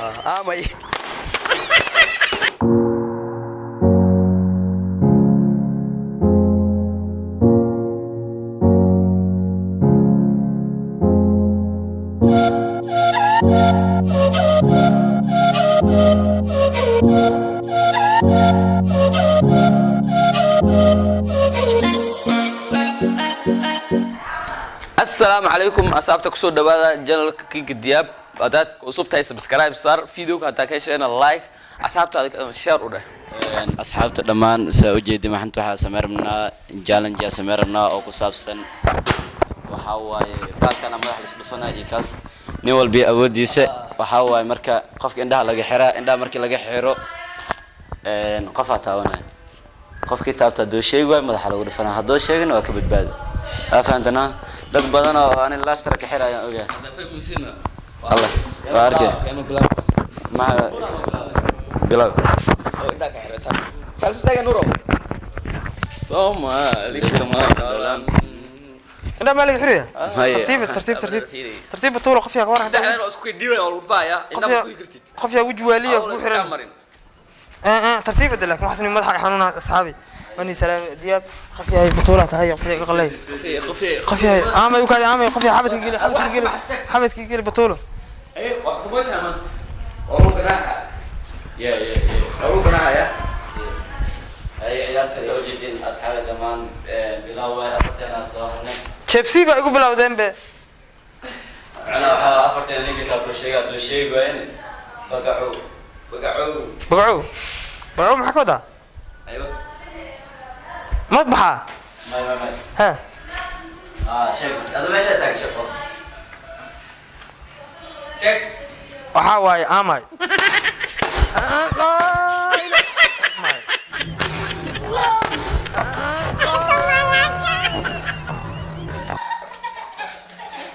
Aamay. Asalaamu calaykum asxaabta, kusoo dhawaada channelka Kinka Diyaab. Haddaad cusub tahay, subscribe saar videoga, haddaa ka heshayna like, asxaabtaada share u dheh. Asxaabta dhammaan, saa ujeedi, maxanta waxaa samey rabnaa challenge aa samey rabnaa oo ku saabsan, waxaa waaye baalkana madax la isdhufanaa iyo kaas, nin walbi awoodiisa. Waxaa waaye marka qofka indhaha laga xiraa, indhaha markii laga xiro qofaa taabanaya. Qofkii taabta hadduu sheegi waayo, madaxa lagu dhufanaa. Hadduu sheegana, waa ka badbaado. Waa fahantanaa? Dad badan oo ani lastra ka xira ayaan ogahay. Allah waa arkay. Maxa bilaw. Soomaali kama dhalan. Indhaha maa laga xiraya? Maya. Tartiib, tartiib, tartiib, tartiib. Batuulo, qof yaa ka waran. Dhexdeena waa isku dhiibay oo lagu dhufaaya, indhaha ma kuri kartid. Qof yaa ugu waaliya Adoon ku iska xiran. marin. Tartiib hada, laakiin waxaas madaxa xanuuna. Asxaabi, wani salaam Diyaab. Qof yahay batuula tahay, qof yahay qalay. Qof yahay aamay u kaadi, aamay. Qof yahay xabadka geli, xabadka geli, xabadka geli, batuulo. Ay, waa kumaysaa man. Waa lagu ganaaxa. Ya. Waa lagu ganaaxaya. Ay ciyaarta soo jeedin asxaabi dhammaan, bilaw waay. Afarteena soo harnay. Jebsi baa igu bilowdeen be. Macnaha waxaa afarteena ninka taabto sheega, hadduu sheegi waayne, bagacow. Bagacow. Bagacow, bagacow, maxaa ka wadaa? Aywa. Ma baxaa? May, may, may. Ha. Ah, sheeg adu, meesha taag, sheeg qof. Check. Waxaa waaye aamay.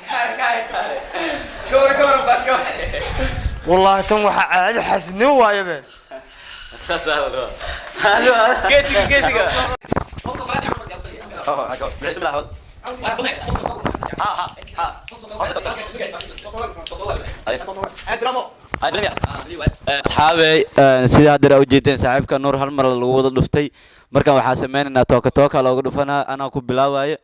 Kare, kare, kare. Kawar, kawar, bas kawar. Wallahi tan waxaa caadi xaasidnimo waaye be. Saasaa la rabaa. Geesiga, geesiga. Asxaabey, sida haddeer aa ujeedeen, saaxiibka Nuur hal mar lagu wada dhuftay. Markan waxaa sameynaynaa tooka tooka looga dhufanaa. Anaa ku bilaabaayo,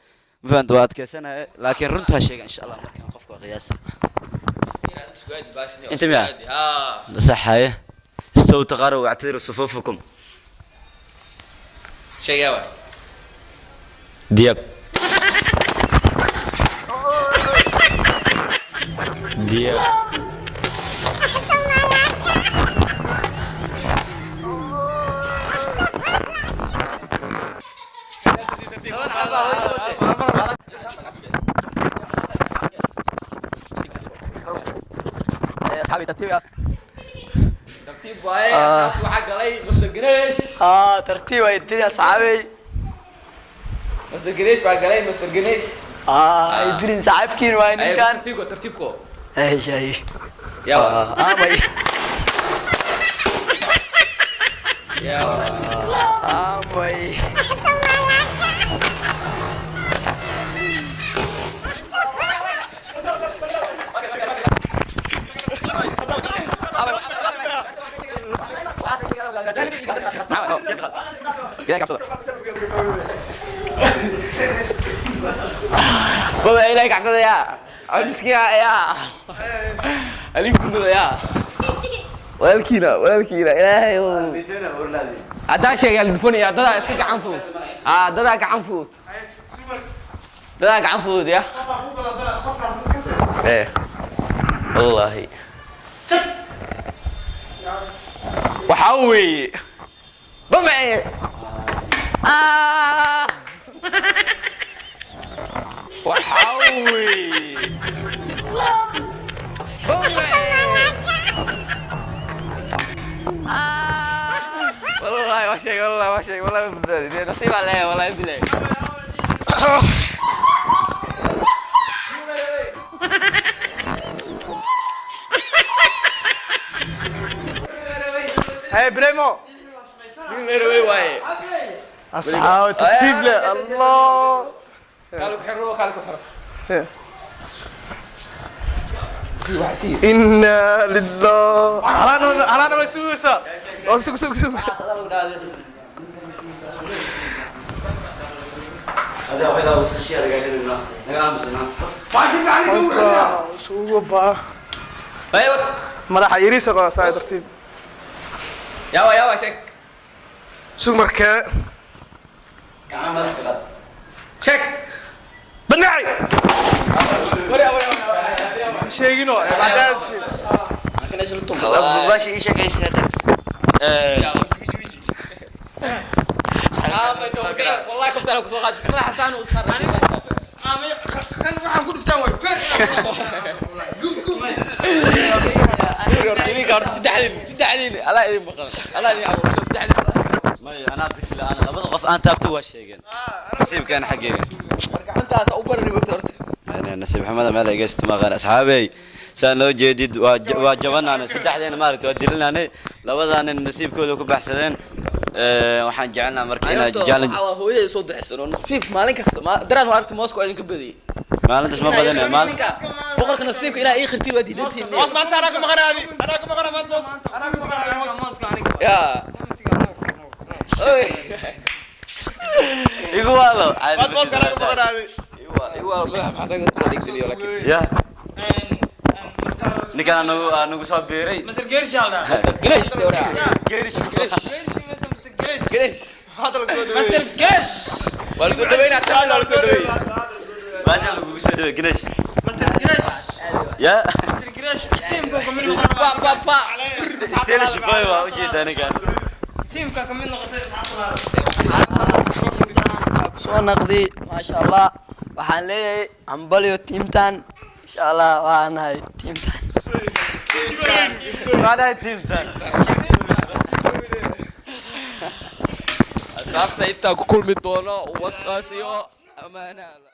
ma fahamta? Waa adkeysanaya, laakiin runtaa sheega insha Allah. Markan qofka waa qiyaasa. Inta miyaa? Ha. Sax haye. Istow taqaru wactadiru sufuufakum. Sheegaya waay. Diyaab, Diyaab. Asxaabi, tartiib. Tartiib waaye, asxaabta. Waxaa galay Mr. Ganesh. Ah, tartiib ay dili, asxaabey. Mr. Ganesh baa galay, Mr. Ganesh. Ah, ay dilin saaxiibkiin waay Ay, ninkan. Tartiibko, tartiibko. Ay, ay. Yaa waay. Aamay. Yaa waay. Aamay. Ilaahay kabsada. Baba, ilaahay kabsada yaa. Ay, miskiin yaa. Aliin kunada yaa. Walaalkiina, walaalkiina, ilaahay oo. Haddaan sheegay la dhufanaya, dadaa iska gacan fudud. Ah, dadaa gacan fudud. Dadaa gacan fudud ya. Eh. Wallahi. Waxaa weeye. Bamce. Ah! Waxaa weeye. Bamce. Ah! Wallahi waa sheegay, wallahi waa sheegay, wallahi waa badbaadiyay. Nasiib baa leeyahay, wallahi bilaay. Hey Bremo. Meerowey waaye. Asxaabi, tartiib le Allah. Kaal ku xiro, kaal ku xiro. Inna lillah. Oo sug sug sug. Suugo ba. Aywa. Madaxa yariisa qaba saa tartiib. Yawa yawa sheeg. Sug markee. Sheeg. Banaaci. Wari wari wari. Sheegino. Cadaalad sheeg. Bashi ii sheegaysa. والله كنت انا كنت قاعد حسان وصار Kan waxaan ku dhuftaan way feer. الله يدين بقى الله يدين أبو سدحدين. Maya, anaa bitila, ana labada qof aan taabto waa sheegeen. Nasiibkaan xaggeyga. gacantaas u barani waqti horta. Ana nasiib xumada meel ay geysato ma aqaan asxaabey. Saan loo jeedid waa waa jabanaanay saddexdeena maaragtay waa dilinaanay labadaana nasiibkooda ku baxsadeen. Waxaan jecelnahay marka inaad challenge waxaa hooyada soo duceysan oo nasiib maalin kasta daraan waa aragtay Moscow idinka badiyay. Maalintaas ma badanay maalin boqorka nasiibka ilaa ii khirtiin waa diidantiin. Boos maanta anaa ka maqanaadi. Anaa ka maqanaa maanta boos. Anaa ka maqanaa boos. Ya oy. Igu waalo. Maanta booska anaa ka maqanaadi. Iwa madaxa maxaa ku adeegsanayo laakiin Ya. Ninkaan nagu soo biiray. Mr. Gersh alda. Glesh. Geerish. Glesh. Mr. Gersh. Glesh. Hadda lagu soo dhaweeyey. Mr. Gersh. Waa la soo dhaweynaa tan waa la soo dhaweeyey. Baasha lagugu soo dhawey Ganesh. Mr. Gersh. Ya. Mr. Gersh. Teamka ka mid Pa pa pa. Stylish boy waa ujeedaa ninkaan. Teamka ka mid noqotay asxaabta. Soo naqdi maasha Allah, waxaan leeyahay hambalyo tiimtan, insha Allah waa nahay tiimtan. Macnaha teamtan. Asxaabta intaa ku kulmi doono wasaasiyo amaanada.